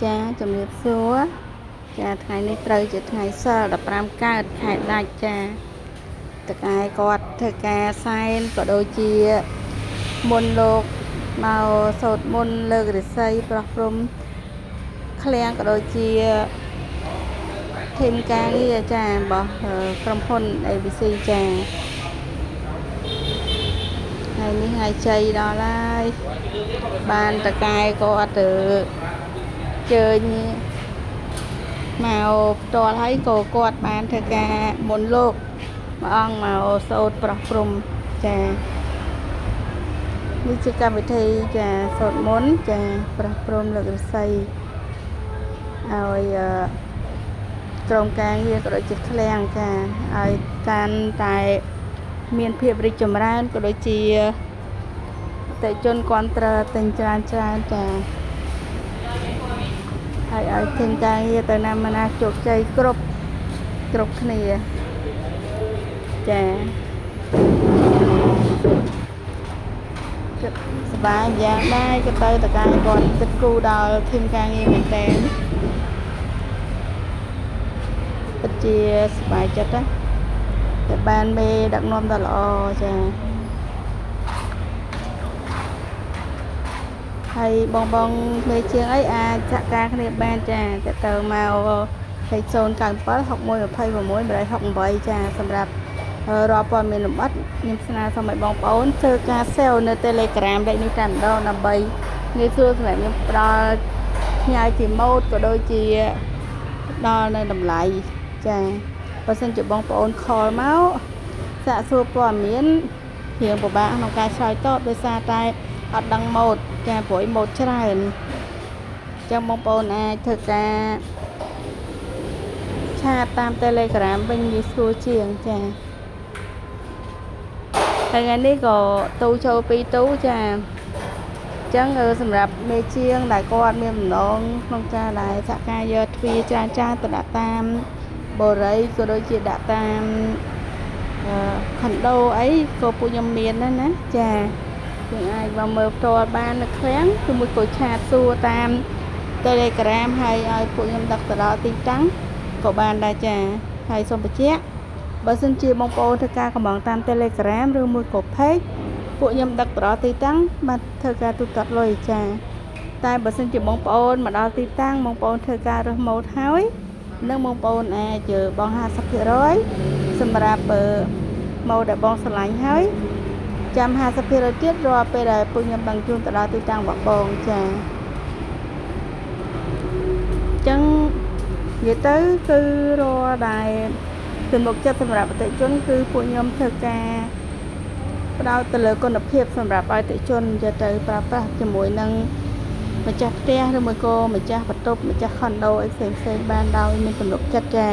ចាជំរាបសួរចាថ្ងៃនេះត្រូវជាថ្ងៃសីល15កើតខែដាច់ចាតកែគាត់ធ្វើការសែនក៏ដូចជាមុនលោកមកសូត្រមុនលើករិស័យប្រោះព្រំឃ្លាំងក៏ដូចជាធីមការងារចារបស់ក្រុមហ៊ុន ABC ចាថ្ងៃនេះថ្ងៃជ័យដល់ហើយបានតកែគាត់ទៅជើញមកផ្ទាល់ហើយក៏គាត់បានធ្វើការមុនលោកមួយអង្គមកសូត្រប្រោះព្រំចានេះជាកម្មវិធីចាសូត្រមន្តចាប្រោះព្រំលើករិស័យឲ្យក្រុមការងារក៏ដូចជាឃ្លាំងចាឲ្យកាន់តែមានភាពរីកចម្រើនក៏ដូចជាអតិជនគ្រប់គ្រងទិញច្រើនច្រើនចាហើយឲ្យធីមការងារទៅណាមកណាជោគជ័យគ្រប់គ្រប់គ្នាចាគិតសប្បាយយ៉ាងដែរក៏ទៅតកាយគាត់គិតគូរដល់ធីមការងារមែនតើពិតជាសប្បាយចិត្តណាតែបានមេដឹកនាំដ៏ល្អចាហើយបងបងមេជាងអីអាចសហការគ្នាបានចាតទៅមកលេខ097 61 26 168ចាសម្រាប់រាល់ព័ត៌មានលម្អិតខ្ញុំស្នើសុំឲ្យបងប្អូនធ្វើការ save នៅ Telegram លេខនេះតែម្ដងដើម្បីងាយស្រួលសម្រាប់ខ្ញុំផ្ដល់ផ្ញើជាម៉ូតក៏ដូចជាផ្ដល់នៅតម្លៃចាបើសិនជាបងប្អូនខលមកសាកសួរព័ត៌មានរៀងពិបាកក្នុងការឆ្លើយតបដោយសារតែអត់ដឹងម៉ូតចាព្រោះម៉ូតច្រើនអញ្ចឹងបងប្អូនអាចធ្វើការឆាតតាម Telegram វិញងាយស្រួលជាងចាហើយថ្ងៃនេះក៏ទូចូល2ទូចាអញ្ចឹងសម្រាប់មេជាងដែលគាត់មានបំណងក្នុងការដែលសហការយកទ្វារច្រើនច្រើនទៅដាក់តាមបូរីក៏ដូចជាដាក់តាមខុនដូអីក៏ពួកខ្ញុំមានដែរណាចាយើងអាចមកមើលផ្ទាល់បាននៅឃ្លាំងគឺមួយក៏ឆាតសួរតាម Telegram ហើយឲ្យពួកខ្ញុំដឹកទៅដល់ទីតាំងក៏បានដែរចាហើយសូមបញ្ជាក់បើសិនជាបងប្អូនធ្វើការកំងតាម Telegram ឬមួយក៏ Page ពួកខ្ញុំដឹកទៅដល់ទីតាំងបានធ្វើការទូទាត់លុយចាតែបើសិនជាបងប្អូនមកដល់ទីតាំងបងប្អូនធ្វើការរើសម៉ូតហើយនឹងបងប្អូនអាចបង់50%សម្រាប់ម៉ូតដែលបងស្រឡាញ់ហើយចាំ50%ទៀតរាល់ពេលដែលពួកខ្ញុំបានជូនទៅដល់ទីតាំងរបស់បងចាអញ្ចឹងនិយាយទៅគឺរាល់ដែលទំនុកចិត្តសម្រាប់អតិថិជនគឺពួកខ្ញុំធ្វើការផ្ដោតទៅលើគុណភាពសម្រាប់ឲ្យអតិថិជនយកទៅប្រើប្រាស់ជាមួយនឹងម្ចាស់ផ្ទះឬមួយក៏ម្ចាស់បន្ទប់ម្ចាស់ខុនដូអីផ្សេងផ្សេងបានដោយមានទំនុកចិត្តចា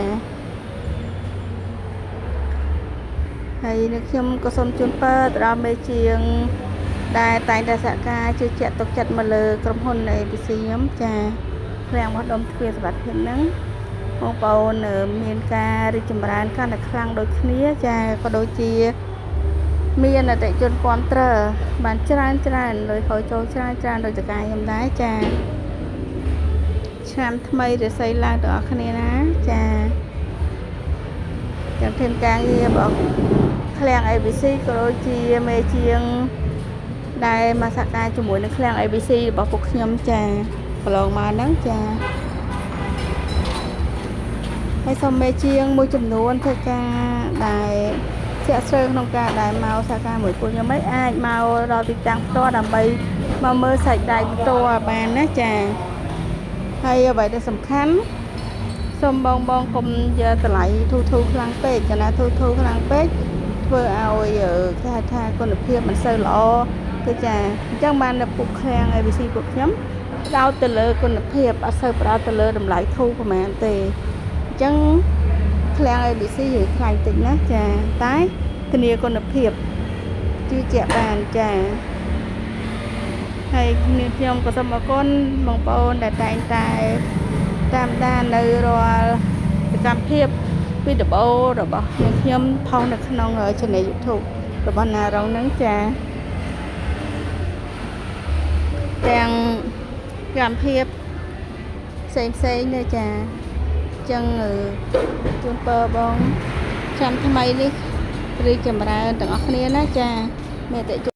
ហើយនៅខ្ញុំក៏សូមជូនពរទៅដល់មេជាងដែលតែងតែសហការជឿជាក់ទុកចិត្តមកលើក្រុមហ៊ុន ABC ខ្ញុំចាឃ្លាំងរបស់ដុំទ្វារសុវត្ថិភាពហ្នឹងបងប្អូនមានការរីកចម្រើនកាន់តែខ្លាំងដូចគ្នាចាក៏ដូចជាមានអតិថិជនគាំទ្របានច្រើនច្រើនលុយហូរចូលច្រើនច្រើនដូចតកាយខ្ញុំដែរចាឆ្នាំថ្មីរិស័យឡើងទាំងអស់គ្នាណាចាទាំងធីមការងាររបស់ឃ្លាំង ABC ក៏ដូចជាមេជាងដែលមកសហការជាមួយនឹងឃ្លាំង ABC របស់ពួកខ្ញុំចាកន្លងមកហ្នឹងចាហើយសូមមេជាងមួយចំនួនធ្វើការដែលស្ទាក់ស្ទើរក្នុងការដែលមកសហការមួយពួកខ្ញុំឯងអាចមកដល់ទីតាំងផ្ទាល់ដើម្បីមកមើលសាច់ដៃផ្ទាល់បានណាចាហើយអ្វីដែលសំខាន់សូមបងបងកុំយកតម្លៃធូរធូរខ្លាំងពេកកាលណាធូរធូរខ្លាំងពេកធ្វើឲ្យគេហៅថាគុណភាពមិនសូវល្អគឺចាអញ្ចឹងបាននៅពួកឃ្លាំង ABC ពួកខ្ញុំផ្ដោតទៅលើគុណភាពអត់សូវផ្ដោតទៅលើតម្លៃធូរប្រហែលទេអញ្ចឹងឃ្លាំង ABC យើងថ្លៃតិចណាចាតែធានាគុណភាពជឿជាក់បានចាហើយខ្ញុំក៏សូមអរគុណបងប្អូនដែលតែងតែតាមដាននៅរាល់សកម្មភាពវីដេអូរបស់ខ្ញុំផុសនៅក្នុង Channel YouTube របស់ណារងហ្នឹងចាទាំងកម្មភាព ផ្សេងផ្សេងៗណាចាអញ្ចឹងអឺជូនពរបងឆ្នាំថ្មីនេះរីកចម្រើនទាំងអស់គ្នាណាចាមានអតិ